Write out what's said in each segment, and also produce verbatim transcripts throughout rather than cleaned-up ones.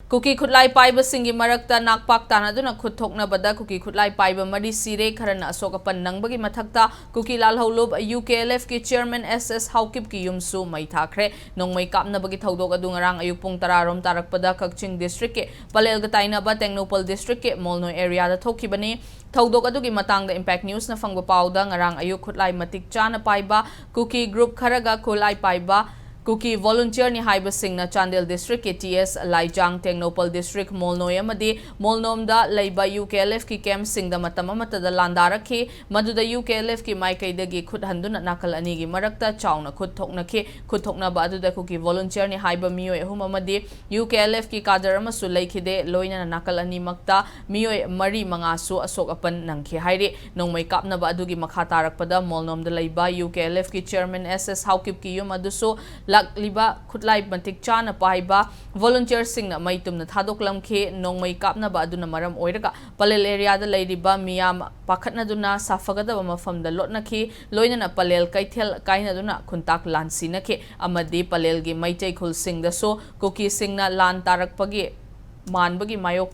ꯀꯨꯀꯤ ꯈꯨꯠꯂꯥꯏ ꯄꯥꯏꯕꯁꯤꯡꯒꯤ ꯃꯔꯛꯇ ꯅꯥꯛꯄꯥꯛ ꯇꯥꯟꯅꯗꯨꯅ ꯈꯨꯠ ꯊꯣꯛꯅꯕꯗ ꯀꯨꯀꯤ ꯈꯨꯠꯂꯥꯏ ꯄꯥꯏꯕ ꯃꯔꯤ ꯁꯤꯔꯦ, ꯈꯔꯅ ꯑꯁꯣꯛ ꯑꯄꯟ ꯅꯪꯕꯒꯤ ꯃꯊꯛꯇ ꯀꯨꯀꯤ ꯂꯥꯜꯍꯧꯂꯨꯞ ꯌꯨ ꯀꯦ ꯑꯦꯜ ꯑꯦꯐꯀꯤ ꯆꯤꯌꯔꯃꯦꯟ ꯑꯦꯁ ꯑꯦꯁ ꯍꯥꯎꯀꯤꯞꯀꯤ ꯌꯨꯝꯁꯨ ꯃꯩ ꯊꯥꯈ꯭ꯔꯦ꯫ ꯅꯣꯡꯃꯩ ꯀꯥꯞꯅꯕꯒꯤ ꯊꯧꯗꯣꯛ ꯑꯗꯨ ꯉꯔꯥꯡ ꯑꯌꯨꯛ ꯄꯨꯡ ꯇꯔꯥ ꯔꯣꯝ ꯇꯥꯔꯛꯄꯗ ꯀꯛꯆꯤꯡ ꯗꯤꯁꯇ꯭ꯔꯤꯛꯀꯤ ꯄꯂꯦꯜꯒ ꯇꯥꯏꯅꯕ ꯇꯦꯡꯅꯧꯄꯜ ꯗꯤꯁꯇ꯭ꯔꯤꯛꯀꯤ ꯃꯣꯜꯅꯣꯏ ꯑꯦꯔꯤꯌꯥꯗ ꯊꯣꯛꯈꯤꯕꯅꯤ꯫ ꯊꯧꯗꯣꯛ ꯑꯗꯨꯒꯤ ꯃꯇꯥꯡꯗ ꯏꯝꯄꯦꯛ ꯅ꯭ꯌꯨꯁꯅ ꯐꯪꯕ ꯄꯥꯎꯗ ꯉꯔꯥꯡ ꯑꯌꯨꯛ ꯈꯨꯠꯂꯥꯏ ꯃꯇꯤꯛ ꯆꯥꯅ ꯄꯥꯏꯕ ꯀꯨꯀꯤ ꯒ꯭ꯔꯨꯞ ꯈꯔꯒ ꯈꯨꯠꯂꯥꯏ ꯄꯥꯏꯕ ꯀꯨꯀꯤ ꯚꯣꯂꯨꯟꯇꯤꯌꯔꯅꯤ ꯍꯥꯏꯕꯁꯤꯡꯅ ꯆꯥꯟꯗꯦꯜ ꯗꯤꯁꯇ꯭ꯔꯤꯛꯀꯤ ꯇꯤ ꯑꯦꯁ ꯂꯥꯏꯖꯥꯡ, ꯇꯦꯡꯅꯧꯄꯜ ꯗꯤꯁꯇ꯭ꯔꯤꯛ ꯃꯣꯜꯅꯣꯏ ꯑꯃꯗꯤ ꯃꯣꯜꯅꯣꯝꯗ ꯂꯩꯕ ꯌꯨ ꯀꯦ ꯑꯦꯜ ꯑꯦꯐꯀꯤ ꯀꯦꯝꯞꯁꯤꯡꯗ ꯃꯇꯝ ꯑꯃꯠꯇꯗ ꯂꯥꯟꯗꯥꯔꯛꯈꯤ꯫ ꯃꯗꯨꯗ ꯌꯨ ꯀꯦ ꯑꯦꯜ ꯑꯦꯐꯀꯤ ꯃꯥꯏꯀꯩꯗꯒꯤ ꯈꯨꯠ ꯍꯟꯗꯨꯅ ꯅꯥꯀꯜ ꯑꯅꯤꯒꯤ ꯃꯔꯛꯇ ꯆꯥꯎꯅ ꯈꯨꯠ ꯊꯣꯛꯅꯈꯤ꯫ ꯈꯨꯠ ꯊꯣꯛꯅꯕ ꯑꯗꯨꯗ ꯀꯨꯀꯤ ꯚꯣꯂꯨꯟꯇꯤꯌꯔꯅꯤ ꯍꯥꯏꯕ ꯃꯤꯑꯣꯏ ꯑꯍꯨꯝ ꯑꯃꯗꯤ ꯌꯨ ꯀꯦ ꯑꯦꯜ ꯑꯦꯐꯀꯤ ꯀꯥꯗꯔ ꯑꯃꯁꯨ ꯂꯩꯈꯤꯗꯦ꯫ ꯂꯣꯏꯅꯅ ꯅꯥꯀꯜ ꯑꯅꯤꯃꯛꯇ ꯃꯤꯑꯣꯏ ꯃꯔꯤ ꯃꯉꯥꯁꯨ ꯑꯁꯣꯛ ꯑꯄꯟ ꯅꯪꯈꯤ ꯍꯥꯏꯔꯤ꯫ ꯅꯣꯡꯃꯩ ꯀꯥꯞꯅꯕ ꯑꯗꯨꯒꯤ ꯃꯈꯥ ꯇꯥꯔꯛꯄꯗ ꯃꯣꯜꯅꯣꯝꯗ ꯂꯩꯕ ꯌꯨ ꯀꯦ ꯑꯦꯜ ꯑꯦꯐꯀꯤ ꯆꯤꯌꯔꯃꯦꯟ ꯑꯦꯁ ꯑꯦꯁ ꯍꯥꯎꯀꯤꯞꯀꯤ ꯌꯨꯝ ꯑꯗꯨꯁꯨ ꯂꯥꯛꯂꯤꯕ ꯈꯨꯠꯂꯥꯏ ꯃꯇꯤꯛ ꯆꯥꯅ ꯄꯥꯏꯕ ꯚꯣꯂꯨꯟꯇꯤꯌꯔꯁꯤꯡꯅ ꯃꯩ ꯇꯨꯝꯅ ꯊꯥꯗꯣꯛꯂꯝꯈꯤ꯫ ꯅꯣꯡꯃꯩ ꯀꯥꯞꯅꯕ ꯑꯗꯨꯅ ꯃꯔꯝ ꯑꯣꯏꯔꯒ ꯄꯂꯦꯜ ꯑꯦꯔꯤꯌꯥꯗ ꯂꯩꯔꯤꯕ ꯃꯤꯌꯥꯝ ꯄꯥꯈꯠꯅꯗꯨꯅ ꯁꯥꯐꯒꯗꯕ ꯃꯐꯝꯗ ꯂꯣꯠꯅꯈꯤ꯫ ꯂꯣꯏꯅꯅ ꯄꯂꯦꯜ ꯀꯩꯊꯦꯜ ꯀꯥꯏꯅꯗꯨꯅ ꯈꯨꯟꯇꯥꯛ ꯂꯥꯟ ꯁꯤꯟꯅꯈꯤ ꯑꯃꯗꯤ ꯄꯂꯦꯜꯒꯤ ꯃꯩꯇꯩ ꯈꯨꯜꯁꯤꯡꯗꯁꯨ ꯀꯨꯀꯤꯁꯤꯡꯅ ꯂꯥꯟ ꯇꯥꯔꯛꯄꯒꯤ ꯃꯥꯟꯕꯒꯤ ꯃꯥꯌꯣꯛ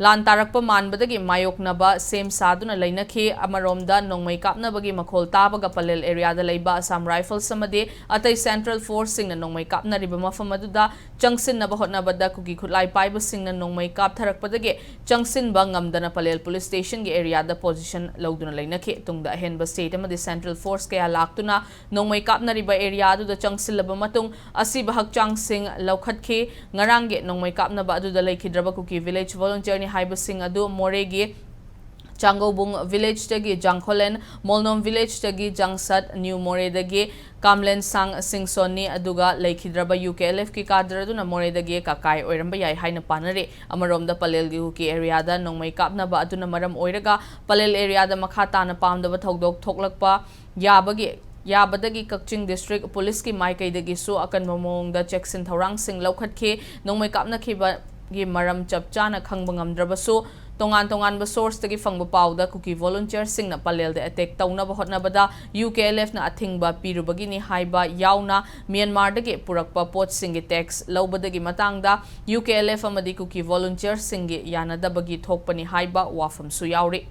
ꯂꯥꯟ ꯇꯥꯔꯛꯄ ꯃꯥꯟꯕꯗꯒꯤ ꯃꯥꯌꯣꯛꯅꯕ ꯁꯦꯝ ꯁꯥꯗꯨꯅ ꯂꯩꯅꯈꯤ꯫ ꯑꯃꯔꯣꯝꯗ ꯅꯣꯡꯃꯩ ꯀꯥꯞꯅꯕꯒꯤ ꯃꯈꯣꯜ ꯇꯥꯕꯒ ꯄꯂꯦꯜ ꯑꯦꯔꯤꯌꯥꯗ ꯂꯩꯕ ꯑꯁꯥꯝ ꯔꯥꯏꯐꯜꯁ ꯑꯃꯗꯤ ꯑꯇꯩ ꯁꯦꯟꯇ꯭ꯔꯦꯜ ꯐꯣꯔꯁꯁꯤꯡꯅ ꯅꯣꯡꯃꯩ ꯀꯥꯞꯅꯔꯤꯕ ꯃꯐꯝ ꯑꯗꯨꯗ ꯆꯪꯁꯤꯟꯅꯕ ꯍꯣꯠꯅꯕꯗ ꯀꯨꯀꯤ ꯈꯨꯠꯂꯥꯏ ꯄꯥꯏꯕꯁꯤꯡꯅ ꯅꯣꯡꯃꯩ ꯀꯥꯞꯊꯔꯛꯄꯗꯒꯤ ꯆꯪꯁꯤꯟꯕ ꯉꯝꯗꯅ ꯄꯂꯦꯜ ꯄꯨꯂꯤꯁ ꯁ꯭ꯇꯦꯁꯟꯒꯤ ꯑꯦꯔꯤꯌꯥꯗ ꯄꯣꯖꯤꯁꯟ ꯂꯧꯗꯨꯅ ꯂꯩꯅꯈꯤ꯫ ꯇꯨꯡꯗ ꯑꯍꯦꯟꯕ ꯁ꯭ꯇꯦꯠ ꯑꯃꯗꯤ ꯁꯦꯟꯇ꯭ꯔꯦꯜ ꯐꯣꯔꯁ ꯀꯌꯥ ꯂꯥꯛꯇꯨꯅ ꯅꯣꯡꯃꯩ ꯀꯥꯞꯅꯔꯤꯕ ꯑꯦꯔꯤꯌꯥ ꯑꯗꯨꯗ ꯆꯪꯁꯤꯜꯂꯕ ꯃꯇꯨꯡ ꯑꯁꯤꯕ ꯍꯛꯆꯥꯡꯁꯤꯡ ꯂꯧꯈꯠꯈꯤ꯫ ꯉꯔꯥꯡꯒꯤ ꯅꯣꯡꯃꯩ ꯀꯥꯞꯅꯕ ꯑꯗꯨꯗ ꯂꯩꯈꯤꯗ꯭ꯔꯕ ꯀꯨꯀꯤ ꯚꯤꯂꯦꯖ ꯚꯣꯂꯨꯟꯇꯤꯌꯔꯅꯤ ꯍꯥꯏꯕꯁꯤꯡ ꯑꯗꯨ ꯃꯣꯔꯦꯒꯤ ꯆꯥꯡꯒꯧꯕꯨꯡ ꯚꯤꯂꯦꯖꯇꯒꯤ ꯖꯥꯡꯈꯣꯂꯦꯟ, ꯃꯣꯜꯅꯣꯝ ꯚꯤꯂꯦꯖꯇꯒꯤ ꯖꯥꯡꯁꯠ, ꯅ꯭ꯌꯨ ꯃꯣꯔꯦꯗꯒꯤ ꯀꯥꯝꯂꯦꯟꯁꯥꯡ ꯁꯤꯡꯁꯣꯟꯅꯤ, ꯑꯗꯨꯒ ꯂꯩꯈꯤꯗ꯭ꯔꯕ ꯌꯨ ꯀꯦ ꯑꯦꯜ ꯑꯦꯐꯀꯤ ꯀꯥꯗꯔ ꯑꯗꯨꯅ ꯃꯣꯔꯦꯗꯒꯤ ꯀꯥꯀꯥꯏ ꯑꯣꯏꯔꯝꯕ ꯌꯥꯏ ꯍꯥꯏꯅ ꯄꯥꯅꯔꯤ꯫ ꯑꯃꯔꯣꯝꯗ ꯄꯂꯦꯜꯒꯤ ꯀꯨꯀꯤ ꯑꯦꯔꯤꯌꯥꯗ ꯅꯣꯡꯃꯩ ꯀꯥꯞꯅꯕ ꯑꯗꯨꯅ ꯃꯔꯝ ꯑꯣꯏꯔꯒ ꯄꯂꯦꯜ ꯑꯦꯔꯤꯌꯥꯗ ꯃꯈꯥ ꯇꯥꯅ ꯄꯥꯝꯗꯕ ꯊꯧꯗꯣꯛ ꯊꯣꯛꯂꯛꯄ ꯌꯥꯕꯒꯤ ꯌꯥꯕꯗꯒꯤ ꯀꯛꯆꯤꯡ ꯗꯤꯁꯇ꯭ꯔꯤꯛ ꯄꯨꯂꯤꯁꯀꯤ ꯃꯥꯏꯀꯩꯗꯒꯤꯁꯨ ꯑꯀꯟꯕ ꯃꯑꯣꯡꯗ ꯆꯦꯛꯁꯤꯟ ꯊꯧꯔꯥꯡꯁꯤꯡ ꯂꯧꯈꯠꯈꯤ꯫ ꯅꯣꯡꯃꯩ ꯀꯥꯞꯅꯈꯤꯕꯒꯤ ꯃꯔꯝ ꯆꯞ ꯆꯥꯅ ꯈꯪꯕ ꯉꯝꯗ꯭ꯔꯕꯁꯨ, ꯇꯣꯉꯥꯟ ꯇꯣꯉꯥꯟꯕ source ꯇꯒꯤ ꯐꯪꯕ ꯄꯥꯎꯗ ꯀꯨꯀꯤ volunteer ꯁꯤꯡꯅ ꯄꯂꯦꯜꯗ attack ꯇꯧꯅꯕ ꯍꯣꯠꯅꯕꯗ ꯌꯨ ꯀꯦ ꯑꯦꯜ ꯑꯦꯐ ꯅ ꯑꯊꯤꯡꯕ ꯄꯤꯔꯨꯕꯒꯤꯅꯤ ꯍꯥꯏꯕ ꯌꯥꯎꯅ ꯃ꯭ꯌꯥꯟꯃꯥꯔꯗꯒꯤ ꯄꯨꯔꯛꯄ ꯄꯣꯠꯁꯤꯡꯒꯤ tax ꯂꯧꯕꯗꯒꯤ ꯃꯇꯥꯡꯗ ꯌꯨ ꯀꯦ ꯑꯦꯜ ꯑꯦꯐ ꯑꯃꯗꯤ ꯀꯨꯀꯤ volunteer ꯁꯤꯡꯒꯤ ꯌꯥꯅꯗꯕꯒꯤ ꯊꯣꯛꯄꯅꯤ ꯍꯥꯏꯕ ꯋꯥꯐꯝꯁꯨ ꯌꯥꯎꯔꯤ꯫